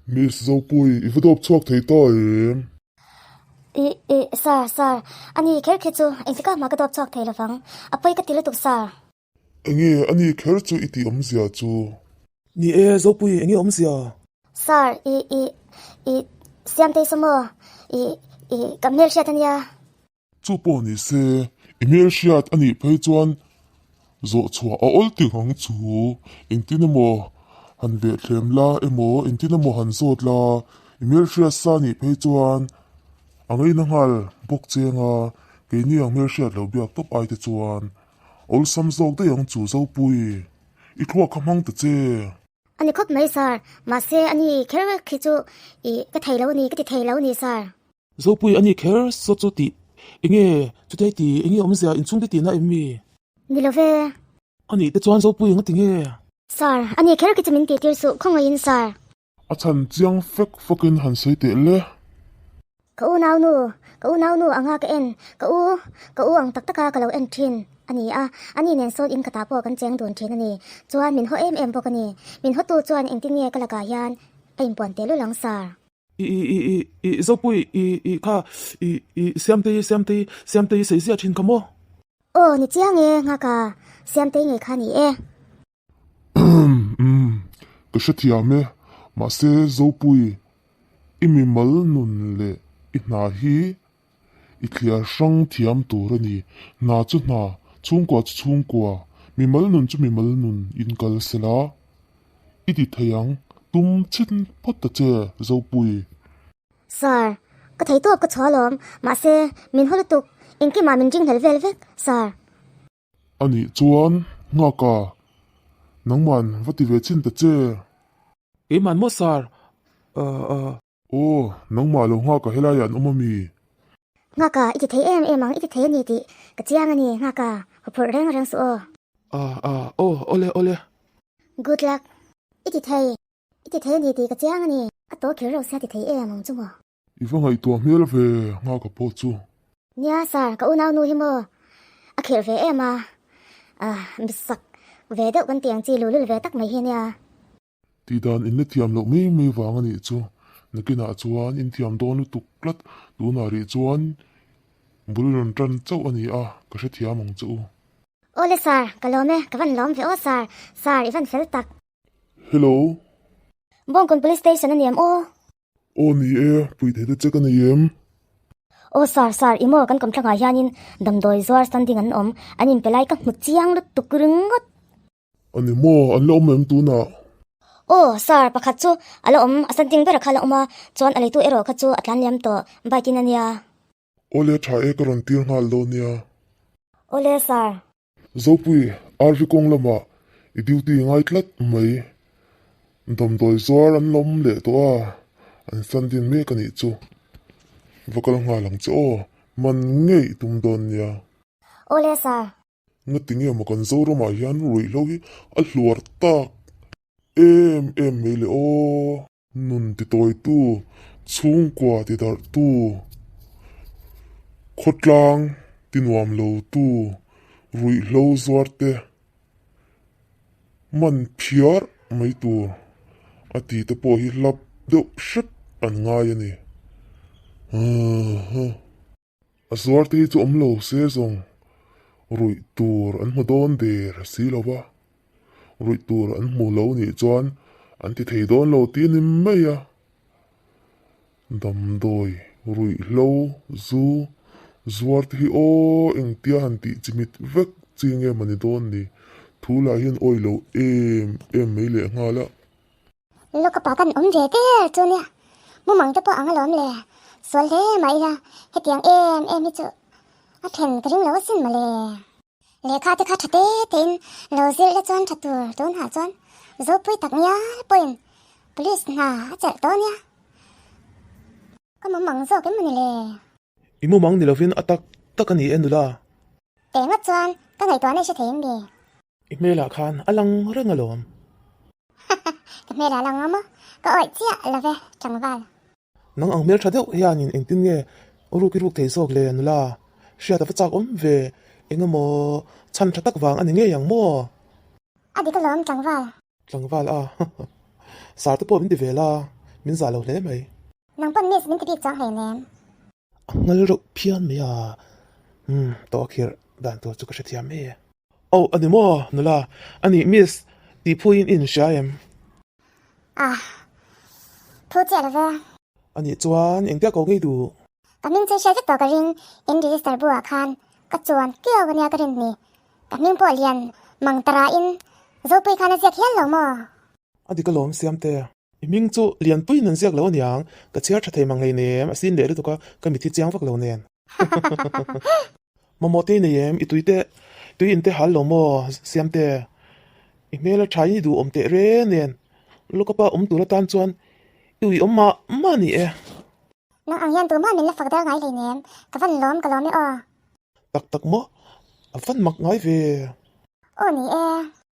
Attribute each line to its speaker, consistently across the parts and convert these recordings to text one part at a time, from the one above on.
Speaker 1: Miss Zopui, i va dawp chhuak thei ta em?
Speaker 2: Ih, ih, sir, sir, ani kher khi chu engtikah mah ka dawp chhuak thei lovang, a pawi ka ti lutuk sir.
Speaker 1: Enge ani kher chu i tih awmzia chu?
Speaker 3: Ni e, Zopui, enge awmzia?
Speaker 2: Sir, i, i, i, Siamtei saw maw? I, i, ka hmelhriat ania.
Speaker 1: Chu pawh ni se, i hmelhriat a nih phei chuan zawh chhuah a awl ting ang chu. Engtin emaw han vehthlem la emaw, engtin emaw han zawt la, i hmelhriat sa nih phei chuan a ngaina nghal bawk cheng a, keini ang hmelhriat lo biak tawp ai te chuan awlsam zawk daih ang chu Zopui, i thluak kha hmang ta che.
Speaker 2: A ni khawp mai sir, mahse a ni kher khi chu i ka thei lo a ni, ka ti thei lo a ni sir.
Speaker 3: Zopui a ni kher saw chu tih enge chutia i ti enge awmzia inchhung te tihna em mi?
Speaker 2: Ni lo ve.
Speaker 3: A nih te chuan Zopui eng a ti nge?
Speaker 2: Sir, a ni kher khi chu min tih tir suh khawngaihin sir.
Speaker 1: A chhan chiang fek fawkin han sawi teh le.
Speaker 2: Ka unaunu, ka unaunu anga ka en, ka u, ka u ang tak taka ka lo en thin a ni a, ani nen sawn in khatah pawh kan cheng dun thin a ni. Chuan min haw em em bawk a ni. Min hawtu chuan engtin nge ka lakah hian a inpuan teh lul ang sir.
Speaker 3: I i i i i Zopui i i kha i i Siamtei Siamtei Siamtei sawi ziah thin kha maw?
Speaker 2: Aw ni chiang e nghaka Siamtei ngei kha ni e.
Speaker 1: Umm, ka hrethiam e. Mahse, Zopui, i mimal nun leh i hna hi i thliar hrang thiam tur a ni. Hna chu hna, chhungkua chu chhungkua, mimal nun chu mimal nun in kal sela i ti thei ang. Tum chhin phawt ta che, Zopui.
Speaker 2: Sir, ka thei tawp ka chhuah alawm. Mahse, min haw lutuk, engkimah min ringhlel vel vek, Sir.
Speaker 1: A nih chuan nghaka nangman va ti ve chin ta che.
Speaker 3: Keimah maw sir? Uh uh.
Speaker 1: Aw, nangmah lo nghaka helaiah an awm a mi?
Speaker 2: Nghaka, i ti thei em em ang, i ti thei a ni tih ka chiang a ni, nghaka, huphurh reng reng suh aw.
Speaker 3: Ah ah, aw, awle awle.
Speaker 2: Good luck, i ti thei, i ti thei a ni tih ka chiang a ni. A tawh kher lo sia ti thei em ang chu maw?
Speaker 1: I va ngaihtuah hmel ve nghaka pawh chu.
Speaker 2: Nia sir, ka unau nu hi maw a khirh ve em a, ah misak ve deuh kan tih ang chi lulul ve tak mai hi ania.
Speaker 1: Tihdan in la thiam loh mai mai vang a nih chu. Nakinah chuan in thiam dawn lutuk tlat, tunah rih chuan bul rawn tan chauh a ni a, ka hrethiam ang che u.
Speaker 2: Awle sir, ka lawm e, ka van lawm ve aw sir, sir i van fel tak.
Speaker 1: Hello.
Speaker 2: Bawngkawn Police Station a ni em aw?
Speaker 1: Aw ni e, pui thei te che ka nei em?
Speaker 2: Aw sir, sir, i maw kan kawmthlangah hianin damdawi zuar standing an awm, an inpe lai ka hmu chiang lutuk ringawt.
Speaker 1: A ni maw, an la awm em tunah?
Speaker 2: Aw sir, pakhat chu a la awm, a standing berah kha a la awm a, chuan a leitu erawh kha chu a tlan liam tawh, bike in a nia.
Speaker 1: Awle tha e ka rawn tir nghal dawn nia.
Speaker 2: Awle sir.
Speaker 1: Zopui, RV kawng lamah i duty ngai tlat mai. Damdawi zuar an la awm leh tawh a, an sandin mek a nih chu. Va kal nghal ang che aw, man ngei i tum dawn nia.
Speaker 2: Awle sir.
Speaker 1: Ngati nge maw kan Zoramah hian ruihhlo hi a hluar tak em em mai le aw. Nun titawitu, chhungkua tidarhtu, khawtlang tinuam lotu, ruihhlo zuarte man phiar mai tur a ti te pawh hi hlap deuh hrep an ngai a ni. A zuar te hi chu awm lo se zawng ruih tur an hmu dawn der si lo va, ruih tur an hmu lo nih chuan an ti thei dawn lo tih a ni mai a. Damdawi ruihhlo zu zuar te hi aw engtia han tih chimit vek chi nge mawni dawn ni, thu lah hian awi lo em em mai leh nghal a.
Speaker 2: Lawk apa kan awm ve der chu nia, mumang te pawh ang alawm le, sual hle mah ila hetiang em em hi chu a thlen ka ring lo asin mawle. Lehkha te kha tha te tein lo zirh la chuan tha tur tunah chuan Zopui tak ngial pawhin police hna a chelh tawh nia, ka mumang zawk em mawni le.
Speaker 3: I mumang ni lovin a tak tak a ni e nula.
Speaker 2: Teh ngawt chuan ka ngaihtuahna i hre thei em ni?
Speaker 3: I hmelah khan a lang reng alawm.
Speaker 2: Ka hmelah a lang ngam a, ka awih chiah lo ve tlangval.
Speaker 3: Nang ang hmeltha deuh hianin engtin nge ruk i ruk thei zawk le nula? Hriat a va chak awm ve, eng emaw chhan tha tak vang a ni ngei ang maw?
Speaker 2: A dik alawm tlangval.
Speaker 3: Tlangval a, sar te pawh min ti ve la, Min zah lo hle mai.
Speaker 2: Nang pawn miss min ti bik chuang hleinem.
Speaker 3: A ngal reuh phian mai a, umm tawh a khirh dan tur chu ka hrethiam mai e. Oh a ni maw nula, a nih miss tih phuiin i inhria em?
Speaker 2: Ah, phu chiah lo ve.
Speaker 3: A nih chuan engtia ko ngei duh?
Speaker 2: Ka hming chu hriat vek tawh ka ring, in register bu ah khan ka chuan kiau ania ka rin ni. Ka hming pawh lian mang tara in Zopui khan a ziak hial lo maw?
Speaker 3: A dik alawm Siamte. I hming chu Lianpuiin an ziak lo aniang, ka chhiar tha thei mang hleinem, a sin leh lutuk a, ka mit hi chiang vak lo nen. Mamawh te i nei em? I tui te, tui in te hal lo maw Siamte? I hmel a tha in i duh awm teh reng nen, Lukapa awm tur atan chuan i ui awm mah mah a ni e.
Speaker 2: Nang ang hian tumah min la fak der ngai hleinem, ka van lawm ka lawm e aw.
Speaker 3: Tak tak maw? A van mak ngai ve.
Speaker 2: Aw ni e.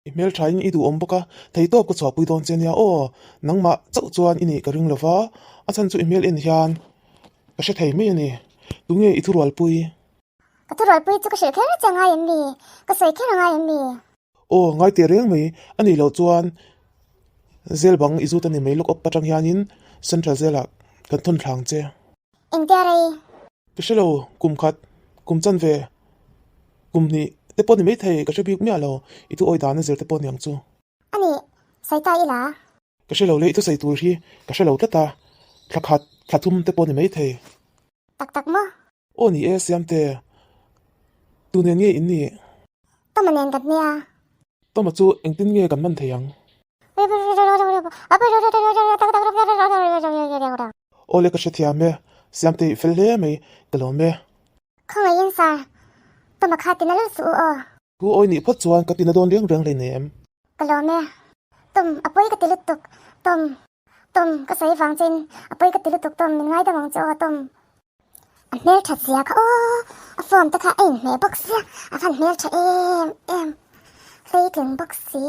Speaker 3: I hmelthain i duhawm bawk a, theitawp ka chhuahpui dawn che nia aw. Nangmah chauh chuan i nih ka ring lova, a chhan chu i hmel en hian ka hre thei mai a ni. Tunge i thurualpui?
Speaker 2: Ka thurualpui chu ka hrilh kher che ngai em mi? Ka sawi kher a ngai em mi?
Speaker 3: Aw, ngai teh reng mai. A nih loh chuan zel bang i zut a ni mai lawk awp atang hianin Central zelah kan thawn thlang che.
Speaker 2: Engtia rei?
Speaker 3: Ka hre lo, kum khat, kum chan ve, kum hnih te pawh ni maithei ka hre bik miah lo, i thu awi dan a zir te pawh niang chu.
Speaker 2: A nih, sawi ta ila.
Speaker 3: Ka hre lo le, i thusawi tur hi ka hre lo tlat a, thla khat, thla thum te pawh ni maithei.
Speaker 2: Tak tak maw?
Speaker 3: Aw ni e, Siamte. Tu nen nge in nih?
Speaker 2: Toma nen kan nia.
Speaker 3: Toma chu engtin nge kan man thei ang? Aw le ka hrethiam e, Siamte i fel hle mai, ka lawm e.
Speaker 2: Khawngaihin sir, Toma kha tina lul suh u aw.
Speaker 3: Thu awi nih phawt chuan ka tina dawn reng reng hleinem.
Speaker 2: Ka lawm e, Tom a pawi ka ti lutuk, Tom, Tom ka sawi vang chein a pawi ka ti lutuk Tom min ngaidam ang che aw Tom. A hmeltha zia kha aw, a form te kha a inhmeh bawk sia, a van hmeltha em em, hleitling bawk si,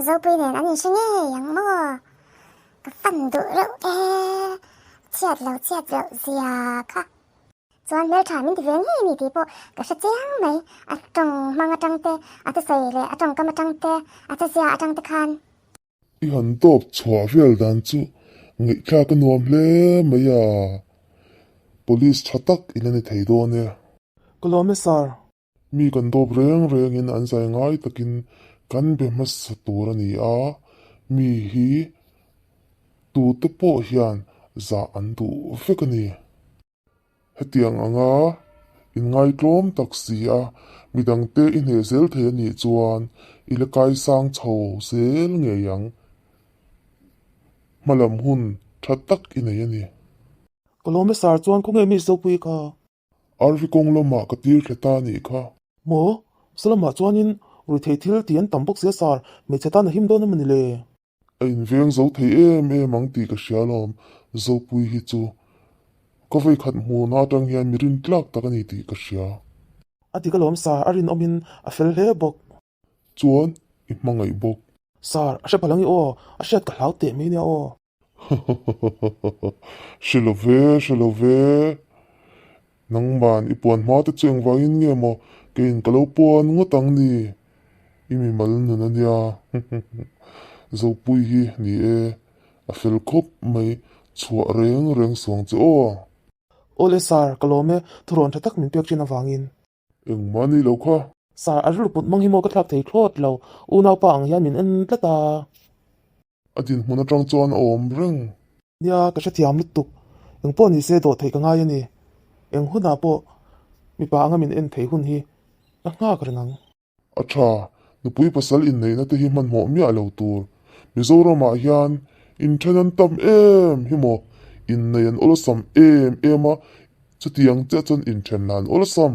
Speaker 2: Zopui nen an inhre ngei ang maw, ka fan duh reuh e, chhiat lo chhiat loh zia kha. Chuan hmeltha min ti ve ngei ni tih pawh ka hre chiang mai, a tawng hmang atang te, a thusawi leh a tawngkam atang te, a chezia atang te khan.
Speaker 1: I han tawp chhuah vel dan chu ngaihthlak a nuam hle mai a, Police tha tak i la ni thei dawn e.
Speaker 3: Ka lawm e sir.
Speaker 1: Mi kan dawp reng rengin an zai ngai takin kan be hmasa tur a ni a, mi hi tute pawh hian zah an duh vek a ni. Hetiang anga inngaitlawm tak si a, midangte i hneh zel thei a nih chuan i la kaisang chho zel ngei ang. Hmalam hun tha tak i nei a ni.
Speaker 3: Ka lawm e sir chuan khawnge mi Zopui kha?
Speaker 1: RV kawng lamah ka tir thla ta a nih kha.
Speaker 3: Maw? Salamah chuanin ruithei thil tih an tam bawk sia sir, hmeichhe tan a him dawn emaw ni le?
Speaker 1: A inveng zo thei em em ang tih ka hria alawm, Zopui hi chu ka vawikhat hmuhna atang hian mi rintlak tak a ni tih ka hria.
Speaker 3: A dik alawm sir, a rinawmin a fel hle bawk.
Speaker 1: Chuan i hmangaih bawk.
Speaker 3: Sir, a hre phalang i aw, a hriat ka hlau teh mai nia aw.
Speaker 1: Hre lo ve, hre lo ve. Nangman i puan hma te chu engvangin nge maw keiin ka lo puan ngawt ang ni? I mimal nun a nia. Zopui hi ni e, a fel khawp mai, chhuah reng reng suang che aw.
Speaker 3: Awle sir, ka lawm e, thurawn tha tak min pek thin avangin.
Speaker 1: Engmah ni lo kha.
Speaker 3: Sir, a rilru put mang hi maw ka thlak thei thlawt lo, unaupa ang hian min en tlat a.
Speaker 1: A dinhmun atang chuan a awm reng.
Speaker 3: Nia, ka hrethiam lutuk. Eng pawh ni se dawh theih ka ngai a ni. Eng hunah pawh mipa anga min en theih hun hi ka nghak reng ang.
Speaker 1: A tha, nupui pasal inneihna te hi hmanhmawh miah lo tur. Mizoramah hian inthen an tam em hi maw? Inneih an awlsam em em a, chutiang chiah chuan inthen lah an awlsam.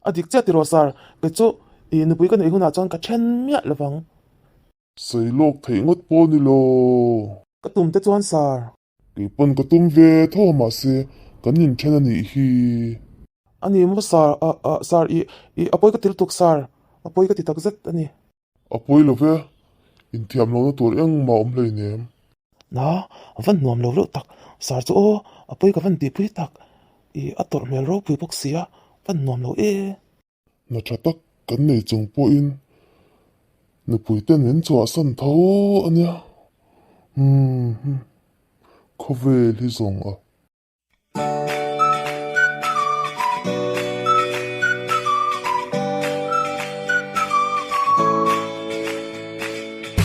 Speaker 3: A dik chiah tiraw sir, kei chu i nupui ka neih hunah chuan ka then miah lovang.
Speaker 1: Sawi lawk theih ngawt pawh ni lo.
Speaker 3: Ka tum te chuan sir.
Speaker 1: Kei pawn ka tum ve tho a mahse kan inthen a nih hi.
Speaker 3: A ni maw sir, ah ah sir i i a pawi ka ti lutuk sir, a pawi ka ti tak zet a ni.
Speaker 1: A pawi lo ve, inthiam lohna tur engmah awm hleinem.
Speaker 3: Na, a van nuam lo reuh tak, sir chu aw, a pawi ka van tihpui tak, i a tawrh hmel ropui bawk sia, van nuam lo e.
Speaker 1: Hna tha tak kan nei chung pawhin nupui ten min chhuahsan tho a nia. Umm. Khawvel hi zawng a.